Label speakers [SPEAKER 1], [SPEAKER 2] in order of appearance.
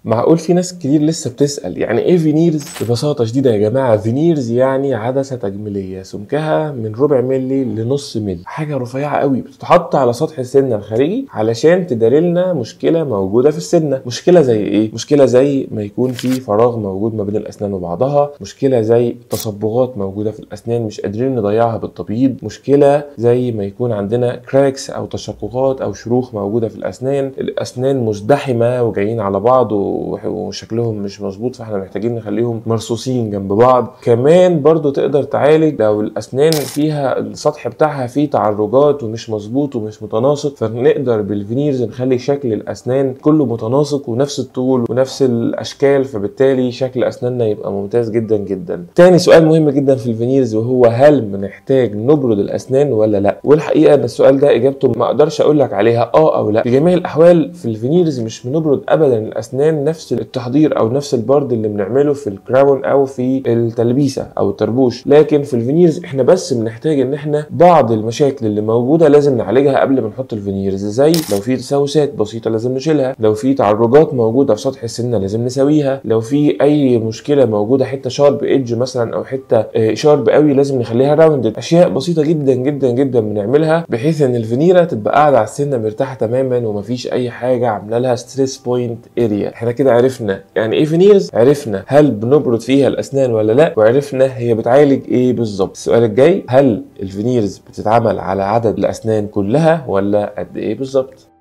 [SPEAKER 1] معقول في ناس كتير لسه بتسأل يعني ايه veneers؟ ببساطة شديدة يا جماعة، veneers يعني عدسة تجميلية سمكها من ربع ملي لنص ملي، حاجة رفيعة قوي بتتحط على سطح السنة الخارجي علشان تداري مشكلة موجودة في السنة. مشكلة زي ايه؟ مشكلة زي ما يكون في فراغ موجود ما بين الأسنان وبعضها، مشكلة زي تصبغات موجودة في الأسنان مش قادرين نضيعها بالتبييض، مشكلة زي ما يكون عندنا cracks أو تشققات أو شروخ موجودة في الأسنان، الأسنان مزدحمة وجايين على بعض وشكلهم مش مظبوط، فاحنا محتاجين نخليهم مرصوصين جنب بعض. كمان برضو تقدر تعالج لو الاسنان فيها السطح بتاعها فيه تعرجات ومش مظبوط ومش متناسق، فنقدر بال veneers نخلي شكل الاسنان كله متناسق ونفس الطول ونفس الاشكال، فبالتالي شكل اسناننا يبقى ممتاز جدا جدا. تاني سؤال مهم جدا في ال veneers وهو هل بنحتاج نبرد الاسنان ولا لا؟ والحقيقة ان السؤال ده اجابته ما اقدرش اقول لك عليها اه او لا. في جميع الاحوال في ال veneers مش بنبرد ابدا الاسنان نفس التحضير او نفس البرد اللي بنعمله في ال crown او في التلبيسه او الطربوش، لكن في ال veneers احنا بس بنحتاج ان احنا بعض المشاكل اللي موجودة لازم نعالجها قبل ما نحط ال veneers، زي لو في تسوسات بسيطة لازم نشيلها، لو في تعرجات موجودة في سطح السنة لازم نسويها، لو في اي مشكلة موجودة حتة sharp edge مثلا او حتة sharp قوي لازم نخليها rounded. اشياء بسيطة جدا جدا جدا بنعملها بحيث ان الفينيره تبقى قاعدة على السنة مرتاحة تماما ومفيش اي حاجة عامله لها stress point area. احنا كده عرفنا يعني ايه veneers، عرفنا هل بنبرد فيها الاسنان ولا لا، وعرفنا هي بتعالج ايه بالظبط. السؤال الجاي، هل ال veneers بتتعمل على عدد الاسنان كلها ولا قد ايه بالظبط؟